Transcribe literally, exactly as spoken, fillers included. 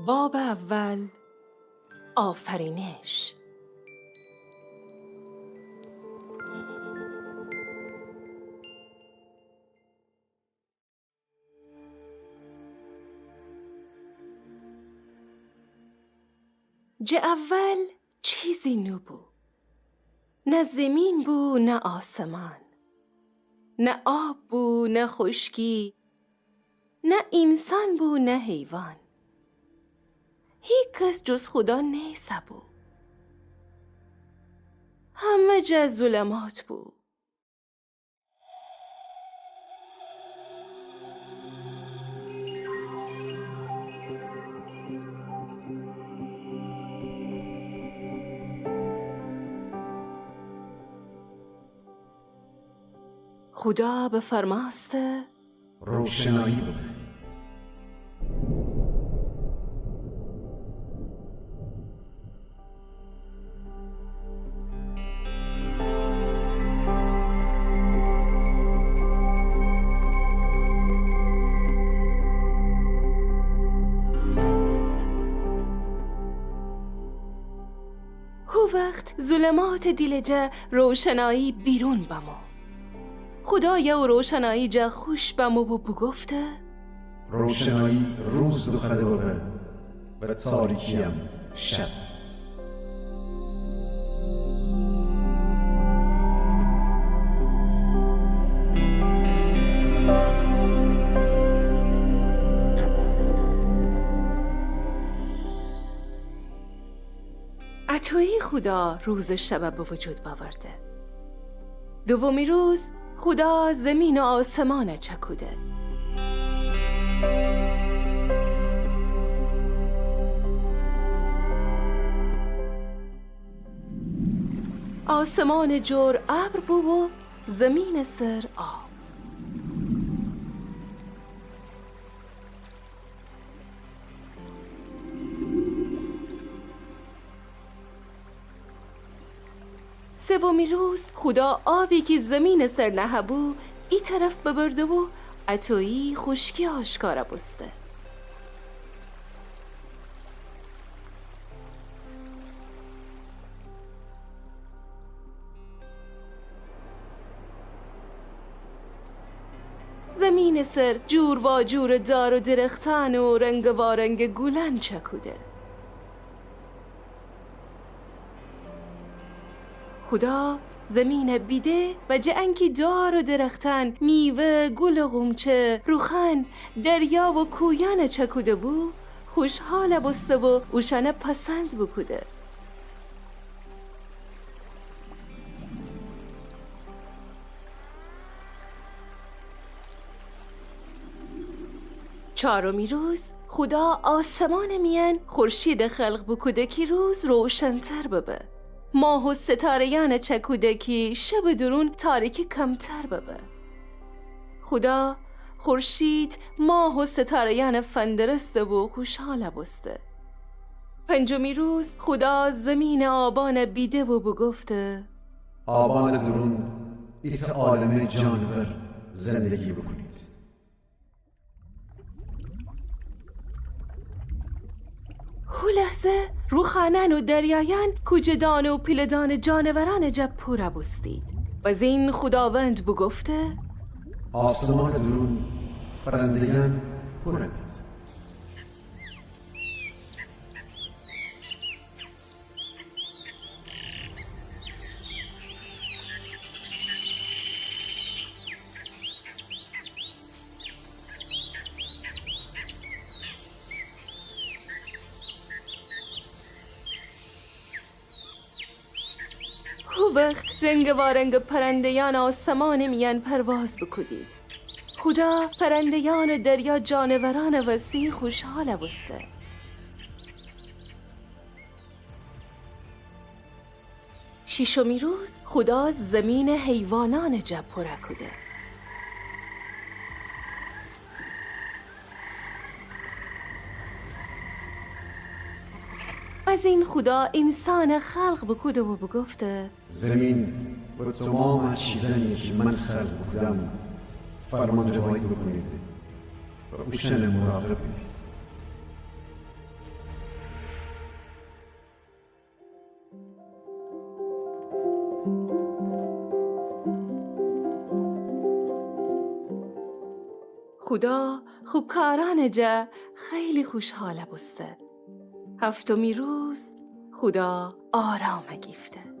باب اول، آفرینش. جٚه اول چیزی نوبو. نه زیمین بو، نه آسمان. نه آب بو، نه خوشکی. نه اینسان بو، نه حیوان. هیکس جز خودا نیسه‌بو. همه جا ظلمات بو. خودا بفرمأسته: روشنایی ببه. هو وخت ظلماتٚ دیلٚ جا روشنایی بیرون بمو. خودا یو روشنایی جا خوش بمو و بوگفته: روشنایی روز دوخوأده ببه و تاریکی‌یم شب. اطویی خودا روز و شب به وجود بأورده. دومی روز خودا زیمین و آسمان چکوده. آسمان جور ابر بو و زیمین سر آب. سومی روز خودا آبی کی زیمین سر نهه‌بو، ای طرف ببرده و اطویی خوشکی آشکار بوسته. زیمین سر جور واجور دار و درختان و رنگ وارنگ گولان چکوده. خودا زیمین بیده و جٚه انکی دار و درختان، میوه، گول و غونچه، روخان، دریا و کویان چکوده بو، خوشحال بوسته و اوشان پسند بوکوده. چارمی روز خودا آسمان میأن خورشید خلق بوکوده کی روز روشنتر ببه. ماه و ستاره‌یأن چکوده کی شب دورون تاریکی کمتر ببه. خودا خورشید، ماه و ستاره‌یأن فندرسته و خوشحال بوسته. پنجمی روز خودا زیمین آبان بیده و بوگفته: آبان دورون ایتأ عالمه جانور زندگی بوکونید. هو لحظه روخانأن و دریایأن کوجه‌دان و پیله‌دان جانورأن جا پور بوستید. بزین خوداوند بوگفته: آسمان دورون پرنده‌یأن پور بید. هو وخت رنگ وارنگ پرنده‌یأن آسمان میأن پرواز بوکودید. خودا پرنده‌یأن و دریا جانورأن وسی خوشحال بوسته. شیشمی روز خودا زمین حیوانأن جا پور کوده. بزین خودا اینسان خلق بوکوده و بوگفته: زمین و تومام چیزأنی کی من خلق بوکودم فرمانروایی بوکونید و اوشأن مراقب بید. خودا خو کارأنٚ جا خیلی خوشحال بوسته. هفتمی روز خودا آرام گیفته.